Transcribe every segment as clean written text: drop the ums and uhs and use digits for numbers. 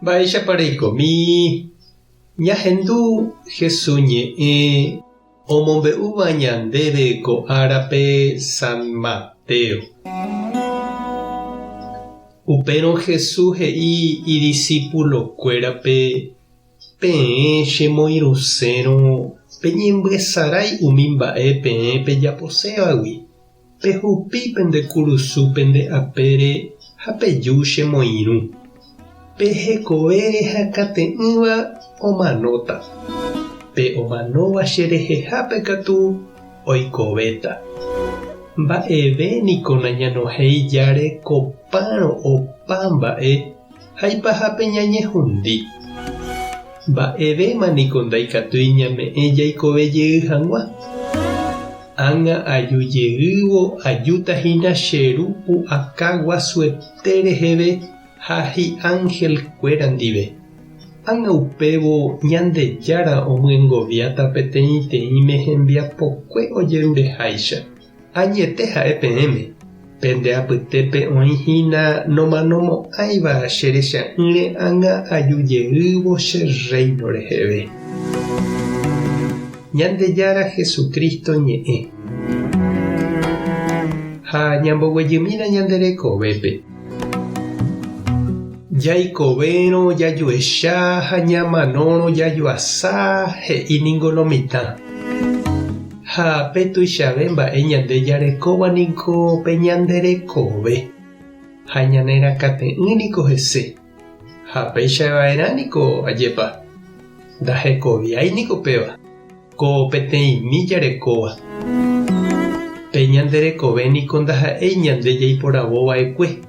Mba'éichapa reikomi? Ñahendu Jesús ñe'ẽ omombe'úva ñandéve ko árape San Mateo. Upérõ Jesús he'i idisipulokuérape, Peẽ chemoirũsérõ peñembyesarái umi mba'e peẽ pejaposévagui, pehupi pende kurusu pende apére ha peju chemoirũ. Pe hekovére hakate'ỹva omanóta, pe omanóva che rehehápe katu oikovéta. Mba'eve niko nañanohéi jarekopárõ opa mba'e ha ipahápe ñañehundi. Mba'evéma niko ndaikatúi ñame'ẽ jaikove jey hag̃ua. Ág̃a aju jeývo ajúta hína che Ru pu'aka guasuete reheve ha hi'ánhelkuéra ndive. Ág̃a upévo Ñandejára omyengoviáta peteĩteĩme hembiapokue ojerureháicha. Añete ha'e peẽme, pende apytépe oĩ hína nomanomo'ãiva che recha'ỹre ág̃a aju jeývo che Rréino reheve. Ñandejára Jesucristo ñe'ẽ. Ha ñamboguejymína ñande rekovépe. Jaikovérõ jajuecha ha ñamanórõ jajuasa, he'i ningo lo mitã. Ha pe tuichave mba'e ñande jarekóva niko pe ñande rekove, ha ñane rakate'ỹ niko hese, ha péicha va'erã niko ajépa, ndahekoviái niko péva, ko peteĩmi jarekóva. Pe ñande rekove niko ndaha'éi ñande jaiporavo va'ekue,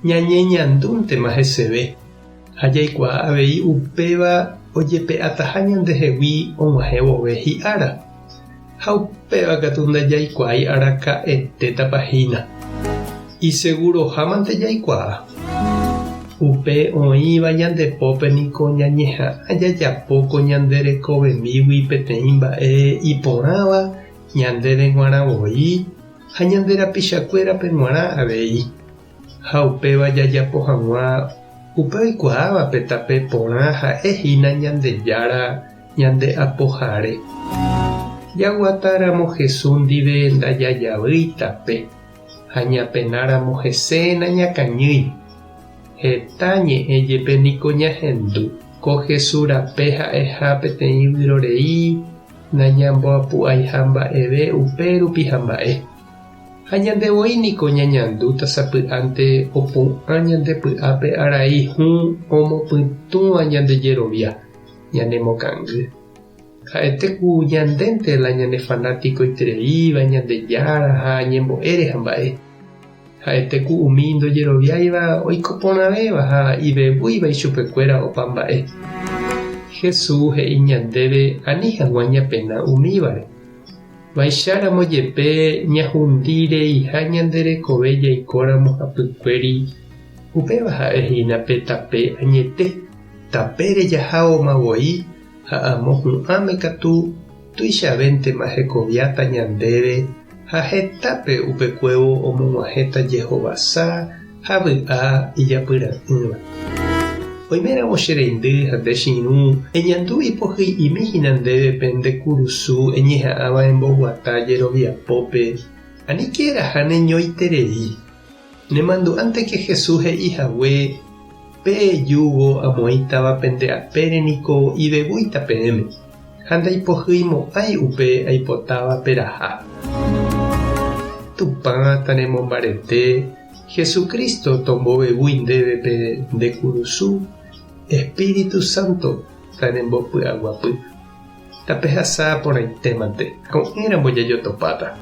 ñañeñandúntema heseve, ha jaikuaa avei upéva ojepe'ataha ñandehegui og̃uahẽ vove hi'ára. Ha upéva katu ndajaikuaái araka'etétapa hína. Isegurohámante jaikuaa. Upe oĩva ñande pópe niko ñañeha'ã jajapo ko ñande rekovemígui peteĩ mba'e iporãva ñandéve g̃uarã voi ha ñande rapichakuérape g̃uarã avei. Ha upéva jajapo hag̃ua upe oikuaáva pe tape porã ha'e hína Ñandejára ñande Apohare. Jaguatáramo Jesús ndive ndajajavýi tape, ha ñapenáramo hese nañakañýi. Heta ñe'ẽ jepe niko ñahendu, ko Jesús rape ha'eha peteĩ vyrorei nañamboapu'aiha mba'eve upérupi ha mba'e. Ha ñande voi niko ñañandúta sapy'ánte opu'ã ñande py'ápe arai hũ omopytũva ñande jerovia, ñanemokangy. Ha'ete ku ñandénte la ñane fanatikoitereíva Ñandejára ha ñembo'ére ha mba'e. Ha'ete ku umi ndojeroviáiva oiko porãvéva ha ivevúiva ichupekuéra opa mba'e. Jesús he'i ñandéve ani hag̃ua ñapena umívare. Vaicharamo jepe ñahundi reiha ñande rekove jaikóramo hapykuéri, upéva ha'e hína pe tape añete, tapére jaháoma voi ha amo hu'ãme katu tuichavéntema hekoviáta ñandéve ha hetápe upekuévo omog̃uahẽta jehovasa ha vy'a ijapyra'ỹva. Oiméramo che reindy ha nde che irũ, eñandu ipohyi'imi hína ndéve pe nde kurusu eñeha'ãva emboguata jeroviapópe, aníke eraha neñoiterei. Nemandu'ánteke Jesús he'i hague, Pe júgo amoĩtava pende apére niko ivevúita peẽme, ha ndaipohyimo'ãi upe aipotáva peraha. Tupã tanemombarete, Jesucristo tombovevúi ndéve pe nde kurusu, Espíritu Santo tanembopy'aguapy. Tapehasa porãitémante, ko'ẽramo jajotopáta.